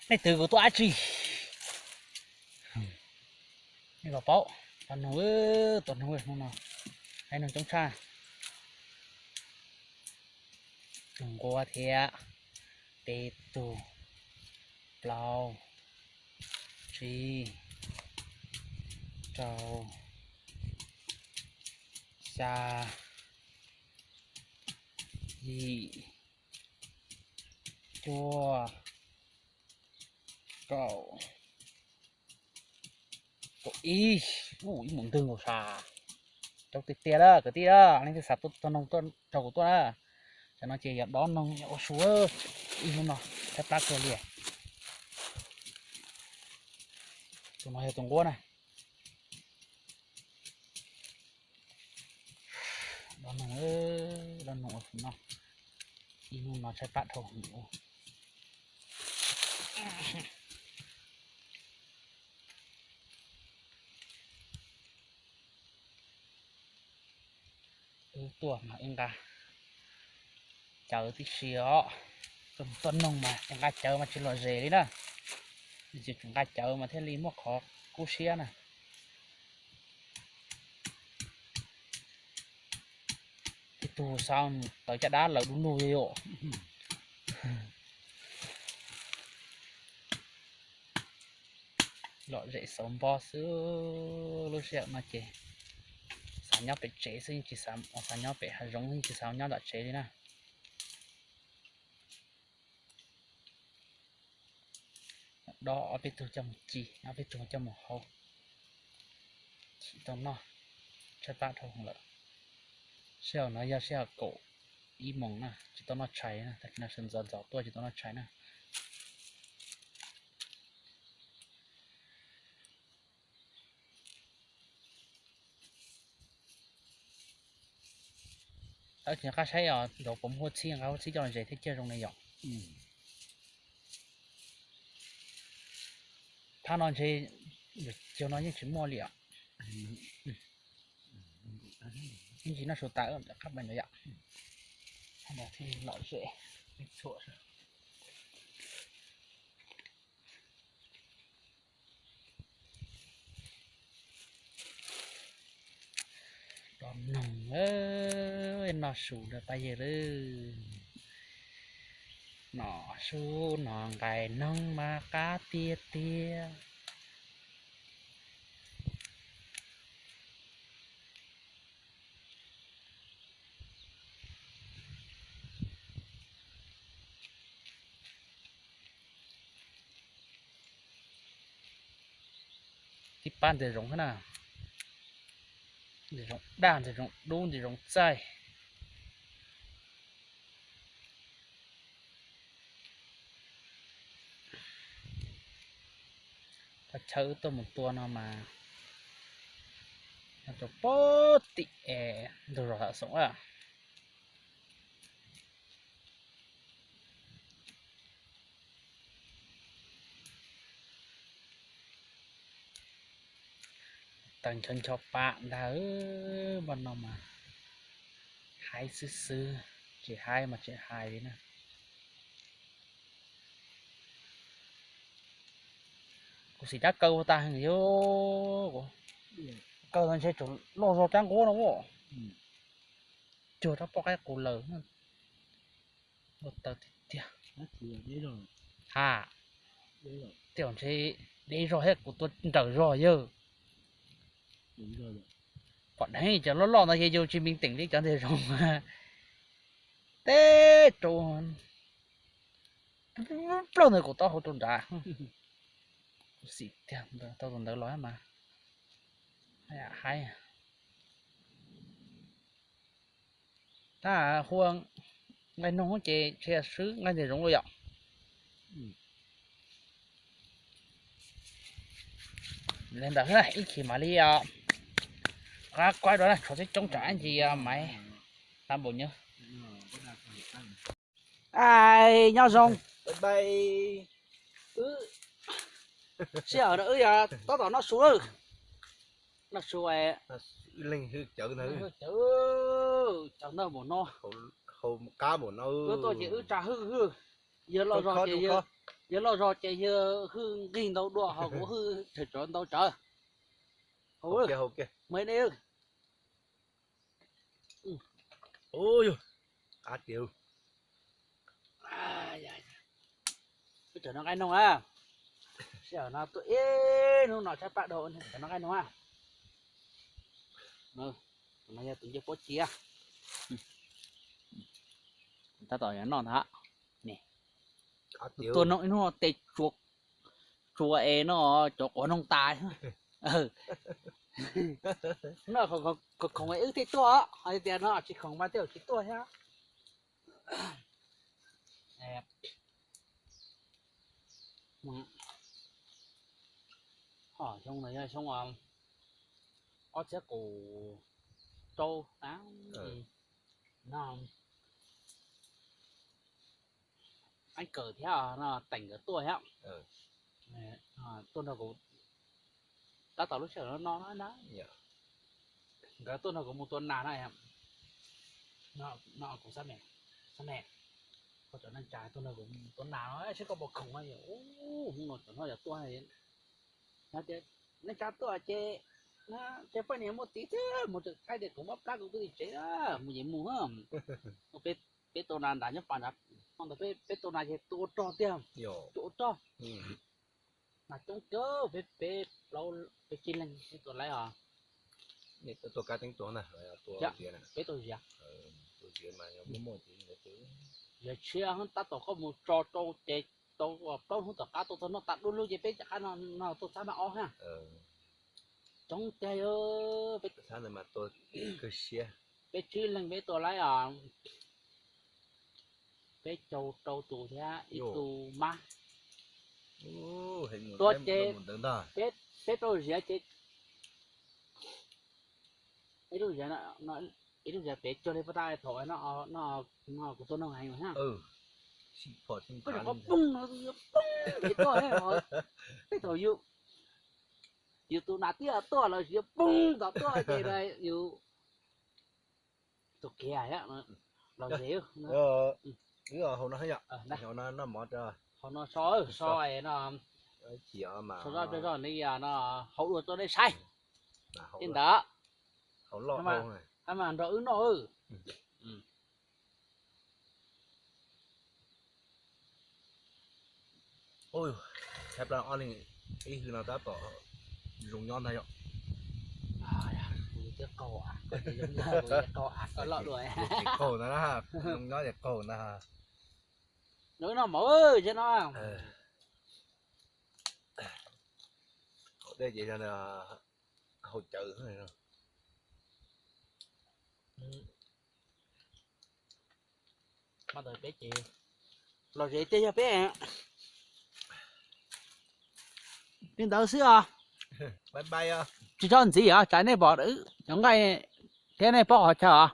Nej twv kuv tuaj dab tsi? Nej los paub, tua noog, tua noog hnub no, hais noog coob tshaj. Tug nquab thiab, peb tug, plaub, tsib, rau, xya, yim, cuaj, kaum, kaum ib. Ib mus ntwg nkaus sas. Coob tiag tiag lawm kwv tij, leej twg xav tua noog rau kuv tuaj na. Tam no ces yog dob noog ua su ib hnub no, tshaib plab kawg li. Tus no yog tus nquab na. Dob noog, dob noog ua su no, ib hnub no tshaib plab dhau heev. Wb tuaj mas wb nqa cawv tib si os. Tuaj noog mas tsis nqa cawv mas tsis lom zem li na. Tsis nqa cawv mas thiaj li muaj qhov kub siab na. Ib tug xav tawv caj dab lawm du lug yom. Lom zem xauv npo xwb, lub sij hawm no ces xav nyob pem tsev xwb, yeej tsis xav, xav nyob pem hav zoov, yeej tsis xav nyob tom tsev li na. Dob ob peb tug coj mus ci, ob peb tug coj mus hau. Tsis tau noj, tshaib plab dhau lawm. Sij hawm no yog sij hawm kaum ib moos na, tsis tau noj tshais na, tag kis no sawv ntxov ntxov tuaj tsis tau noj tshais na. Tab sis qab saib os, nraud puas muaj huab txhib, nqa huab txhib coj los zes thiab ciaj zoo li yom. Phab no ntshe yus caug no yeej tsis muaj li os. Ib ntsis noj su tas qab pais ntawd yom. Phab no thiaj lom zem. Dob noog, noj su rau pab yawg lawm. Noj su noj nqaij noog mas qab tiag tiag. Tib pab ntxwg zoov thiab na, ntxwg zoov daj, ntxwg zoov dub, ntxwg zoov txaij. Qhov chaw wb tuaj mus tua no mas nyob rau pem tim ntug zos Tham Xoom a. Taws ncho ncho pam ntag, npaj no mas haib xwb xwb, tsis haib mas tsis hais li na. Kuv xim rab kaw tas heev li, kaw no ntshe tseem loj zog rab nquab no, cuag rab poj qaib qus lawm. Ua taw tiag tiag. Ha, tej zaum ntshe deb zog thiab kuv tua nrawm zog yawg. Pom dheev cov loj loj ntawd ces yus tsis meej teem li cov ntxwg zoov. Teb rau plaub ntawd kuv taub hau rau nrad. Kuv xim tiag, tau tus ntawd los mas haib. Tab hu nqaij noog ces ntshe swb nqaij ntxwg zoov los yom. Li ntawd ib chim mam li qab kuaib dua na, tshuav tib coob tsam ib ntsis Maiv tab npaum nyuj. Nyob zoo. Sij hawm no wb yog tab tom noj su lawm. Noj su, cawv ntawd npaum no, tuaj ces wb tsa hwj hwj, yawg loj zog ces yawg Yawg loj zog ces yawg hwj nqig ntau dua ho kuv hwj tsawv tsawv ntau tsawv. Hau, hau kiag, hau kiag. Muaj ib ne. Ub, qab tiag. Wb cov no nqaij noog a, sij hawm no tuaj ib hnub no tshaib plab dhau, cov no nqaij noog a. No yog tus ncej puab ci. Tab tom noj ntag. Tuaj noj ib hnub tej tsua es no cov quav noog tas. Noj khoom wb thiaj tuaj, ho tias no tsis khoom mas tej zaum tsis tuaj thiab. Xyoo no yog xyoo ob txhiab kaum rau na. No, Eeb Kawm thiab no Teem nkawd tuaj thiab. Tuaj nrog kuv, tab tom lub sij hawm no no na, nkawd tuaj nrog kuv mus tua nas na. No kuv xab me, xab me, koj cov neej tsa tuaj nrog kuv mus tua nas no seb koj puas khoom. Ub, hnub no cov no yog tuaj, no tias neej tsa tuaj ces, ces poj niam muaj txiv xwb mus tseem thaij tias kuv mob plab kuv tuaj tim tsev na, mus ces mus. Peb tua nas nram nyob pas nrad, ntawd peb tua nas ces tua ua rog tiag, tua ua rog. Nas coob kawg, peb plaub, peb tsib leeg peb tua laib os. Peb tua ziav, ziav tshiab tab tom koj mus tso rau ces tau plaub hnub tom qab tau txog noj tas dub lug ces peb rov qab no tuaj txhab mas ob ha. Coob tiag, peb tsib leeg peb tua laib os. Peb caug rau tus thiab ib tug mab. Tua ces peb rau ziav ces ib lub ziav, ib lub ziav pem cuag li pab tab thaum no, kuv tua noog heev na. Koj nyuam qhuav poob no, poob pem tuaj, tej thaum yus tus nas twb tuaj los yuav poob tom tuaj ces yus tus kiag los zes. Hauv no, hauv no noj mov, hauv no so, so no, so zoj no hauv dua tuaj nej saib. Li ntawd, hauv loj, mas nrog wb noj. Ib hwj no tab tom zoo nyob ntag yom. Qaug ntag, zoo nyob ces qaug ntag. No mov no, hauv dej ces hauv cawv. Peb ces los zes tiag yog peb li ntawd xwb os. Tsis tso ntxiv os, tsam nej pom cov nqaij thiab nej paub qhov chaw os.